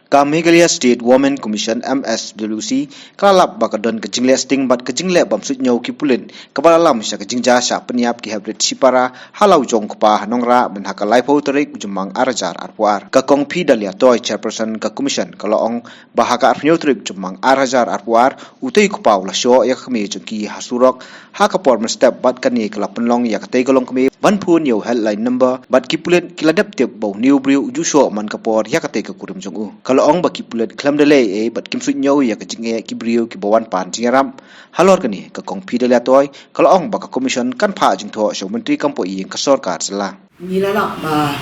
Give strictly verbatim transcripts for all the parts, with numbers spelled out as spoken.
Ka Meghalaya State Women Commission, M S W C, ka la lap ba ka don ka jingleh sting bad ka jingleh bam suidñiew ki pulit kaba la lam sha ka jingjia shah pynïap ki heprit shipara ha la u jong u kpa ha Nongrah mynha ka laiphew tarik u Jymmang ar hajar arphew ar. Ka Kong Fidelia Toi, chairperson ka commission, ka la ong ba ha ka arphew tarik u Jymmang ar hajar arphew ar, utei u kpa u la shoh ïa ka kmie jong ki ha surok ha ka por mynstep bad kane ka la pynlong ïa katei ka longkmie ban phone ïa u helpline number bad ki pulit ki la dep tip ba une u briew u ju shoh man ka por ïa katei ka kurim jong u. Ka la ong ba ki pulit khlem da leh ei ei bad kim suidñiew ïa ka jingeh ki briew kiba wan pan jingïarap. Halor kane, ka Kong Fidelia Toi ka la ong ba ka commission kan phah jingthoh sha u Myntri Kam Poh Ïing ka sorkar jylla. Ngi la lap ba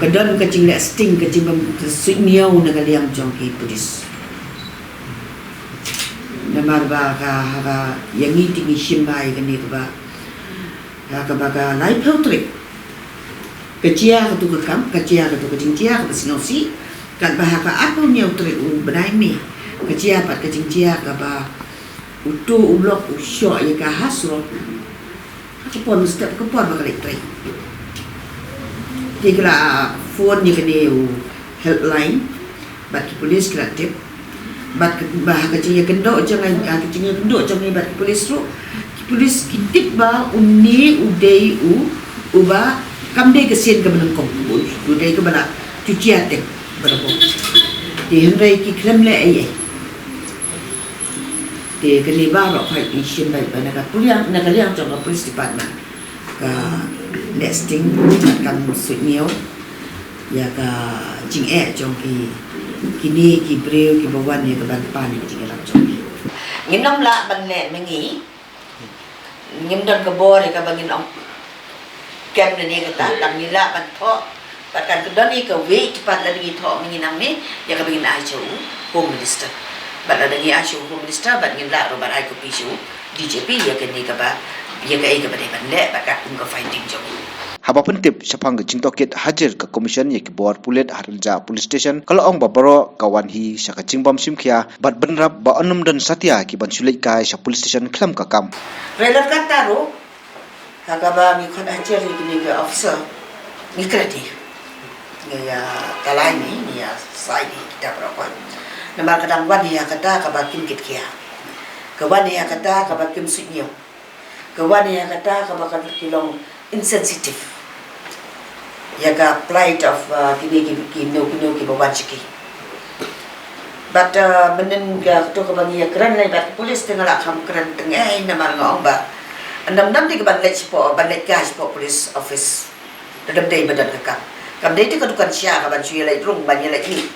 ka don ka jingleh sting, ka jingbam suidñiew na ka liang jong ki pulit. Namar ba ka, ha ka, ïa ngi te ngi shim ba ïa kane kaba, ha kaba ka laiphew tarik ka jia katu ka kam, ka jia katu ka jingjia kaba sngewsih. Katba ha ka arphew hynñiew tarik u bnai May ka jia pat ka jingjia kaba uto u lok u shoh ïa ka ha surok. Ha ka por mynstep, ka por ba ka leit trei. Te ki la phone ïa kane u helpline bad ki pulit ki la tip. Bad ka, ba ha ka jingïakynduh jong, ha ka jingïakynduh jong ngi bad ki pulit ruh, ki pulit ki tip ba une u dei u, uba kam dei ka sien kaba nyngkong, u dei kaba la ju jia te bad u. Te hynrei ki khlem leh ei ei. Te kane baroh phi i shim beit ba na ka puliang, na ka liang jong ka police department ka leh sting, kam suidñiew ïa ka jingeh jong ki, kine ki briew kiba wan ïa ka ban pan ïa ka jingïarap jong ki. Ngin ym lah ban leh ma ngi, ngim don ka bor ïa kaba ngin ong kem lane kata, tang ngi lah ban thoh. Bad kan ka don ïa ka wei pat lada ngi thoh ma ngi nangne ïa kaba ngin ai sha u Home Minister. Bad lada ngi ai sha u Home Minister bad ngin lah ruh ban ai copy sha u D G P ïa kane kaba, ïa kaei kaba dei ban leh bad katkum ka finding jong u. Haba pyntip shaphang ka jingtohkit hajir ka commission ïa ki bor pulit ha Rynjah Police Station, ka la ong ba baroh ka wan hi sha ka jingbym shim khia bad bynrap ba yn ym don satia ki ban shu leit kai sha police station khlem ka kam. Hynrei lada kata ruh, ha kaba ngi khot hajir ïa kine ki officer, ngi kren hi. Ngi ïa talai ni, ngi ïa sai ni kita baroh. Namar ka dang wan hi ha kata kaba kim kit khia. Ka wan hi ha kata kaba kim suidñiew. Ka wan hi ha kata kaba ka ki long insensitive ïa ka plight of, uh, kine ki, kino kino kiba wan sha ki. Bad, uh, mynnin ka, kato kaba ngi ïa kren lei bad ki police te nga la kham kren teng ei namar nga ong ba ym dei, ym dei ka ban leit shapoh, ban leit kai shapoh police office. Lada ym dei ba don ka kam. Kam dei te ka dukan sha ka ban shu ïa leit rung ban ïa leit mih.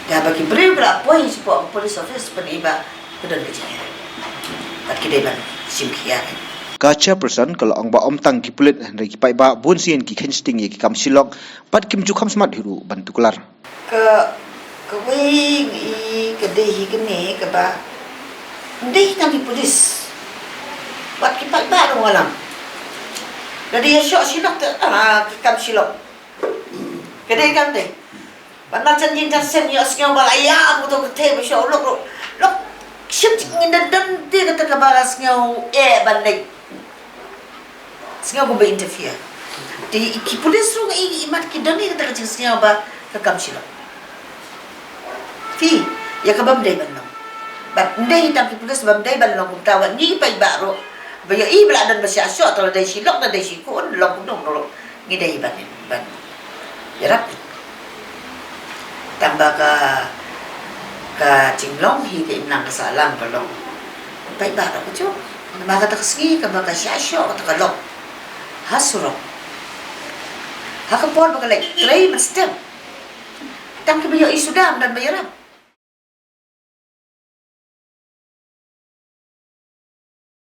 Te haba ki briew ki la poi shapoh police office pyn-i ba ka don ka jingeh. Bad ki dei ban shim khia. Ka chairperson ka la ong ba ym tang ki pulit hynrei ki paidbah bunsien ki kheiñ sting ïa ki kam shilok bad kim ju kham smat hi ruh ban tuklar. Ka, kawei ngi i ka dei hi kane kaba ym dei tang ki pulit. Wat ki paidbah ruh nga lam. Lada ïa shoh shilok te, ah, ki kam shilok. Ka dei kam dei. Ban marjan jingjan sen ïohsngew ba la ïa am uto ka thei ba shoh u lok ruh. Lok shim jingin da don te kata kaba la sngew eh ban leit. Sngew kumba interfere. Te ki pulit ruh i, i mat ki don i kata ka jingsngew ba ka kam shilok. Phi, ïa ka bym dei ban long. Bad ym dei tang ki pulit bym dei ban long kumta, wat ngi paidbah ruh ba ïohi ba la don ba shah shoh, te la dei shilok, la dei shi khun, long kumno ruh ngi dei ban, ban ïarap. Tang ba ka, ka jinglong hi ka imlang ka sahlang ka long. Paidbah ruh ka jong. Namar kata ka sngi kaba ka shah shoh kata ka long ha surok. Ha ka por ba ka leit trei mynstep. Tang kiba ïohi suda ym don ba ïarap.